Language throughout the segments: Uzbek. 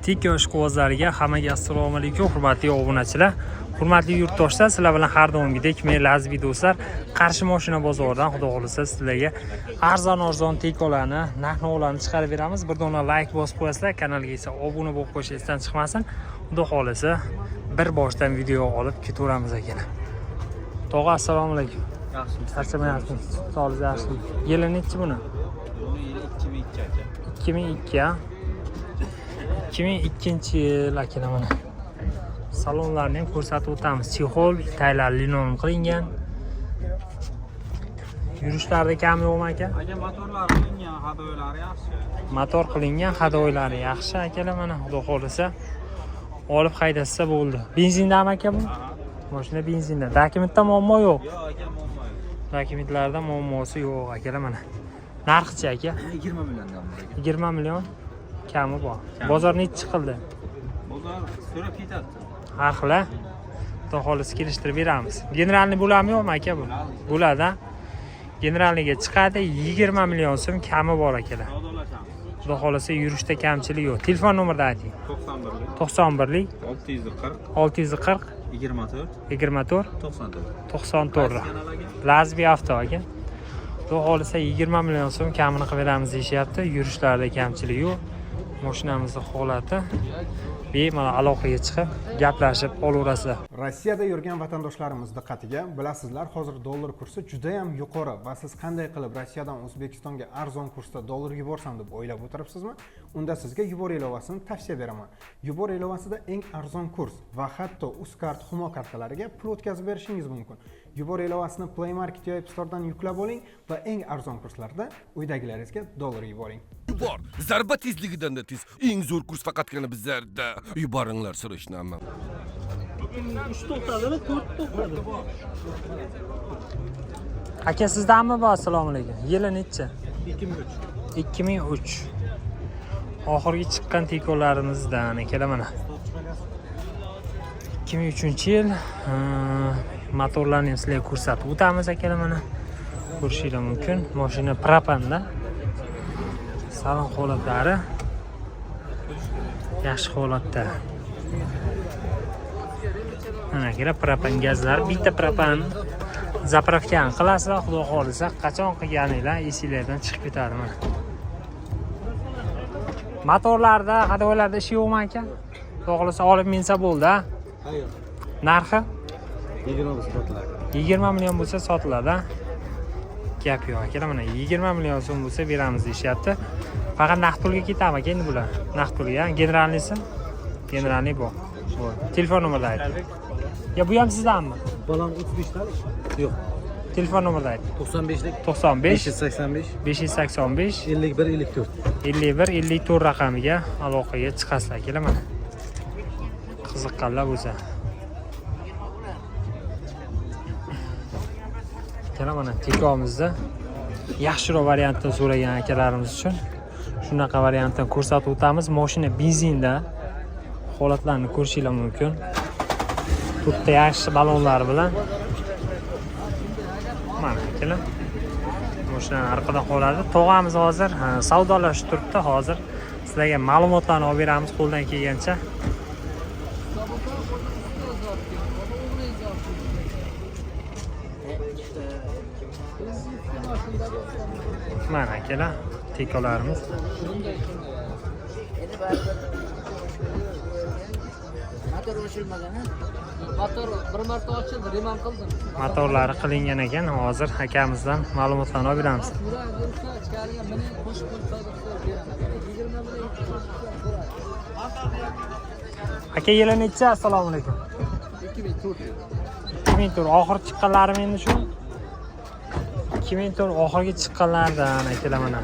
Tiko ishqibozlariga hammaga assalomu alaykum, hurmatli obunachilar, hurmatli yurtdoshlar. Sizlar bilan har doimgidek men, Lazbi do'stlar, Qarshi moshina bozoridan xudo xohlasa sizlarga arzon arzon tekolarni, narx navolarni chiqarib beramiz. Bir dona layk bosib qo'yasizlar, kanalga esa obuna bo'lib qo'yish esdan chiqmasin. Xudo xohlasa bir boshdan video olib ketaveramiz akalar. Tog'a, assalomu alaykum. Yaxshi. Charchamayapsiz? Sog'ligingiz yaxshimi? Yili nechi buni? Buni yili 2002, aka. 2002, a? 2002 yil akalar mana. Salonlarni ham ko'rsatib o'tamiz. Чехол, taylar linon qilingan. Yurishlarda kam yo'qmi, aka? Aka, motorlari qilingan, ходовой lari yaxshi. Motor qilingan, ходовой lari yaxshi akalar mana, xudo xohlasa olib haydashsa bo'ldi. Benzindami, aka, bu? Aha. Mashina benzinda. Dokumentda muammo yo'q. Yo'q, aka, muammo yo'q. Dokumentlarda muammosi yo'q akalar mana. Narxichi, aka? 20 milliondan bor, aka. 20 million kami bor. Kami. Bozor nechi qildi? Bozor so'rab ketadi. Har xil, a? Xudo xohlasa kelishtirib beramiz. Генеральный bo'ladimi, yo'qmi, aka, bu? Bo'ladi, a? Генеральный ga chiqadi, 20 million so'm kami bor, akalar. Savdolashamiz. Xudo xohlasa yurishda kamchilik yo'q. Telefon nomerini ayting. 91lik 91lik 640 640 24 24 94. 94. Qaysi kanal, aka? Lazbi avto, aka. Xudo xohlasa 20 million so'm kamini qilib beramiz deyishyapti. Yurishlarda kamchilik yo'q. Mashinamizni holati, bemalol aloqaga chiqib, gaplashib olaverasizlar. Rossiyada yurgan vatandoshlarimiz diqqatiga! Bilasizlar, hozir dollar kursi juda ham yuqori va siz qanday qilib Rossiyadan O'zbekistonga arzon kursda dollar yuborsam deb o'ylab o'tiribsizmi? Unda sizga Yubor ilovasini tavsiya beraman. Yubor ilovasida eng arzon kurs va hatto Uzcard, Humo kartalariga pul o'tkazib berishingiz mumkin. Yubor ilovasini Play Market yo App Store'dan yuklab oling va eng arzon kurslarda uydagilaringizga dollar yuboring. Yubor! Zarba tezligidan-da tez. Eng zo'r kurs faqatgina bizlarda. Yuboringlar срочно. Uch to'xtadimi, to'rt to'xtadi. Aka, sizdami bu? Assalomu alaykum. Yili nechi? 2003. 2003. Oxirgi chiqqan tekolarimizdan akalar mana. 2003 yil, motorlarni ham sizlarga ko'rsatib o'tamiz, akalar, mana. Ko'rishinglar mumkin. Mashina propanda. Salon holatlari yaxshi holatda. Mana, akalar, propan gazlar, bitta propan заправка ni qilasizlar, xudo xohlasa, qachon qilganinglar esinglardan chiqib ketadi mana. Motorlarda, ходовой larda ishi yo'qmi, aka? Xudo xohlasa olib minsa bo'ldi, a? Yo'q. Narxi? 20 bo'lsa sotiladi. 20 million bo'lsa sotiladi, a? Gap yo'q, akalar, mana 20 million so'm bo'lsa beramiz deyishyapti. Faqat naqd pulga ketadimi, aka, endi bular? Naqd pulga, генеральный si? Генеральный bor. Bo'ldi. Telefon nomerini ayting. Ya bu ham sizdanmi? Balam 35 talik? Yo'q. Telefon nomerini ayting. 95lik 95 585 585 51 54. 51 54 raqamiga aloqaga chiqasizlar, akalar, mana. Qiziqqanlar bo'lsa. Akalar, mana tekomizda yaxshiroq variantdan so'ragan akalarimiz uchun shunaqa variantdan ko'rsatib o'tamiz. Mashina benzinda, holatlarni ko'rishinglar mumkin. To'rtta yaxshi balonlar bilan. Mana, akalar. Mashinani orqadan qoladi. Tog'amiz hozir ha, savdolashib turibdi hozir. Sizlarga ma'lumotlarni olib beramiz qo'ldan kelgancha. Mana, akalar, tekolarimiz. Motor o'chirilmagan, ha? Motor bir marta ochildi, remont qildim. Motorlari qilingan ekan. Hozir akamizdan ma'lumotlarni olib beramiz. Yursa, ichkariga mining, qo'shib qo'yib sotib beraman. 20 ming qo'shib beradi. Aka, yili necha? Assalomu alaykum. 2004. 2004 oxiri chiqqanlarim endi shu. 2004 oxirgi chiqqanlardan, akalar, mana.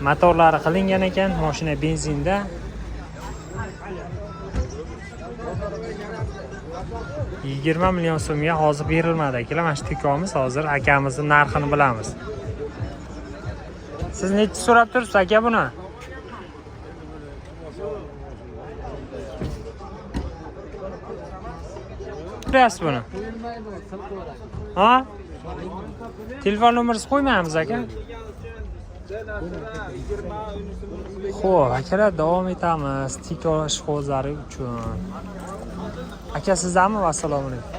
Motorlari qilingan ekan, mashina benzinda. 20 million so'mga hozir berilmadi, akalar. Mana shu tekomiz, hozir akamizni narxini bilamiz. Siz necha so'rab turibsiz, aka, buni? So'rayapsiz buni? Qo'yilmaydi, til qo'yadi. Ha? Telefon nomerisi qo'ymaymiz, aka. Xo'p, akalar, davom etamiz tiko ishqibozlari uchun. Aka, sizdami? Assalomu alaykum.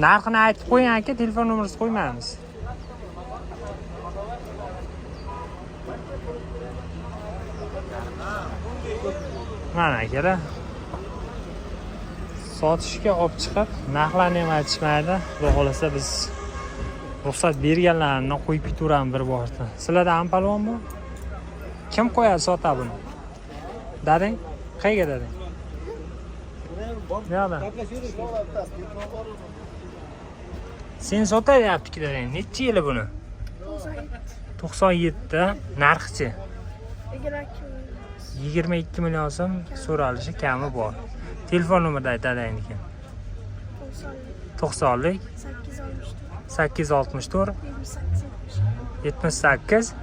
Narxini aytib qo'ying aka, telefon nomerini qo'ymaymiz. Mana akalar. Sotishga olib chiqib, narxlarni ham aytishmaydi. Xudo xolasa biz ruxsat berganlarini qo'yib ketaveramiz bir borda. Sizlarda ham palvon bor? Kim qo'yadi, sotadi buni? Dadang? Qayerga dadang? Bu yoqda. Sen sotyaptiki dadang. Necha yili buni? 97. Narxichi? 22 million so'm so'ralishi, kami bor. Telefon nomerini ayt dadangniki. 90lik 864 78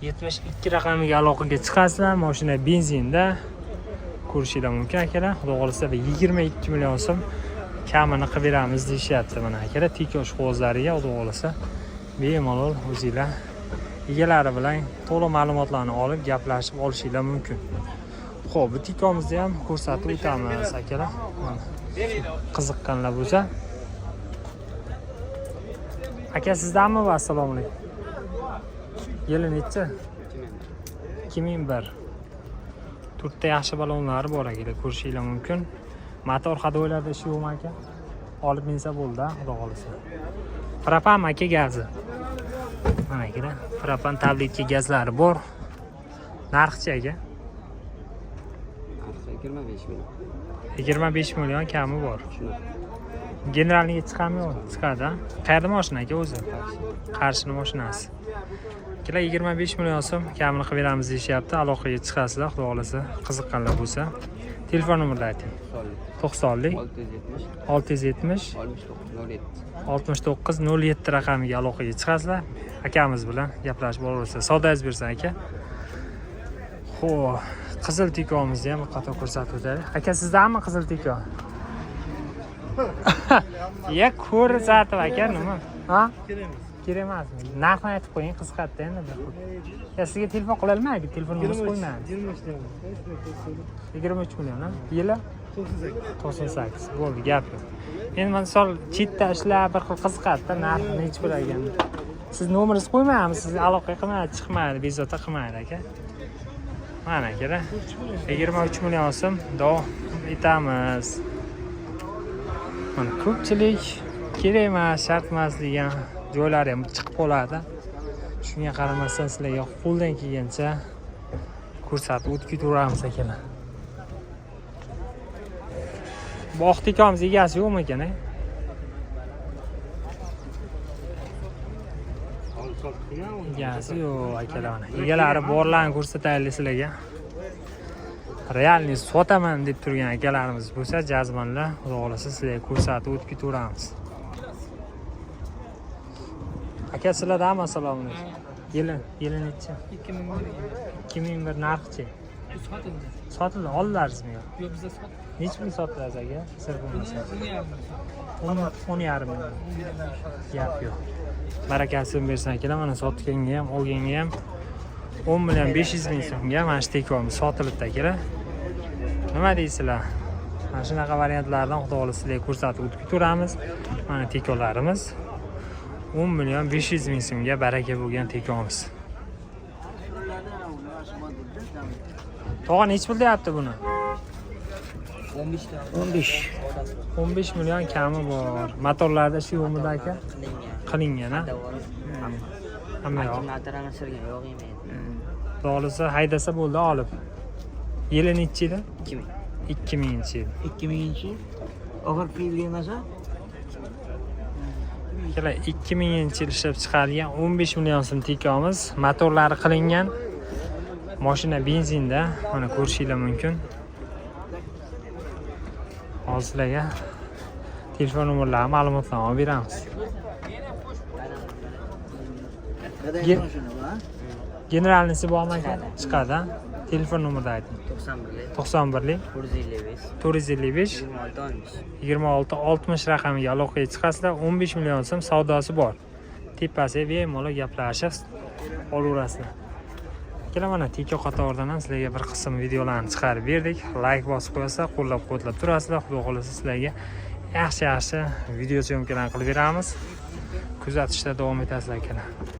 72 raqamiga aloqaga chiqasizlar. Mashina benzinda, ko'rishinglar mumkin akalar. Xudo xolasa 22 million so'm kamini qilib beramiz deyishyapti mana akalar. Tiko ishqibozlariga xudo xolasa bemalol o'zinglar egalari bilan to'liq ma'lumotlarni olib gaplashib olishinglar mumkin. Xo'p, bu tikomizni ham ko'rsatib o'tamiz akalar. Mana qiziqqanlar bo'lsa. Aka, sizdami? Va assalomu alaykum. Yili necha? 2001. To'rtta yaxshi balonlari bor akalar, ko'rishinglar mumkin. Motor ходовойlarda ishi yo'qmi aka? Olib minsa bo'ldi, xudo xolasa. Propan aka gazi. Mana akalar, propan tabletka gazlari bor. Narxichi aka? Narxi 25 million. 25 million kami bor. Generalniga chiqadimi yo'q? Chiqadi. Qayerda mashina aka o'zi? Qarshini mashinasi. Akalar, 25 million so'm kamini qilib beramiz deyishyapti. Aloqaga chiqasizlar, xudo xolasa, qiziqqanlar bo'lsa. Telefon nomerini ayting. 90lik 670 670 69 07. 69 07 raqamiga aloqaga chiqasizlar. Akamiz bilan gaplashib olaverasiz. Savdoyingiz bersin aka. Xo'p, qizil tikomizni ham bir qator ko'rsatib o'taylik. Aka, sizdami qizil tiko? Ya ko'rsatib aka, nima? Ha? Kerak emasmi? Narxini aytib qo'ying, qiziqadi endi bir. Ya sizga telefon qilolmaydi, telefon nomerisi qo'ymaymiz. 23 million, ha? Yili? 98. Bo'ldi, gap yo'q. Endi misol chetda ishlab bir xil qiziqadi-da, narxi nechi pul ekan. Siz nomeringizni qo'ymaymiz, siz aloqa qilmaydi, chiqmaydi, bezovta qilmaydi aka. Mana akalar, 23 million so'm davom etamiz. Mana ko'pchilik kerak emas, shart emas degan joylari ham chiqib qoladi. Shunga qaramasdan sizlarga qo'ldan kelgancha ko'rsatib o'tib ketaveramiz akalar. Bu oq tikamiz egasi yo'qmikan, a? Egasi yo'q akalar mana. Egalari borlarni ko'rsataylik sizlarga. Realniy sotaman deb turgan akalarimiz bo'lsa, jazmanlar, xudo xolasa sizlarga ko'rsatib o'tib ketaveramiz. Aka, sizlardami? Assalomu alaykum. Yili necha? 2001. 2001. Narxichi? Sotildi. Sotildi, oldilaringizmi yo'q? Yo'q, bizda sotdik. Necha pul sotiladi aka? Sir bo'lmasa. Buni 10,5 million. Gap yo'q. Barakasini bersin akalar, mana sotganga ham, olganga ham 10 million 500 ming so'mga mana shu tekomiz sotilibdi akalar. Nima deysizlar? Mana shunaqa variantlardan xudo xolasa sizlarga ko'rsatib o'tib ketaveramiz. Mana tekolarimiz 10 million 500 ming so'mga baraka bo'lgan tekomiz. Tog'a, nechi pul deyapti buni? 15 15. 15 million kami bor. Motorlarda ishi yo'qmidi aka? Qilingan. Qilingan, ha? Hamma yoq. Akkumulyator almashtirgan, yo'q emaydi. Xudo xolasa haydasa bo'ldi olib. Yili nechi yili? 2000. 2000-yil. 2000-yil. Oxir pul emas a? Akalar, 2000-yil ishlab chiqarilgan 15 million so'm tekomiz, motorlari qilingan. Mashina benzinda, mana ko'rishinglar mumkin. Hozir sizlarga telefon nomerlari, ma'lumotlarni olib beramiz. Generalnisi bormi aka? Chiqadi. Telefon nomerini ayting. 91 91 455 455 26 60. 26 60 raqamiga aloqaga chiqasizlar. 15 million so'm savdosi bor. Tepasiga bemalol gaplashib olaverasizlar. Akalar, mana teka qatoridan ham sizlarga bir qism videolarni chiqarib berdik. Layk bosib qo'yasizlar, qo'llab-quvvatlab turasizlar. Xudo xohlasa, sizlarga yaxshi-yaxshi video съёмка larni qilib beramiz. Kuzatishda davom etasizlar, akalar.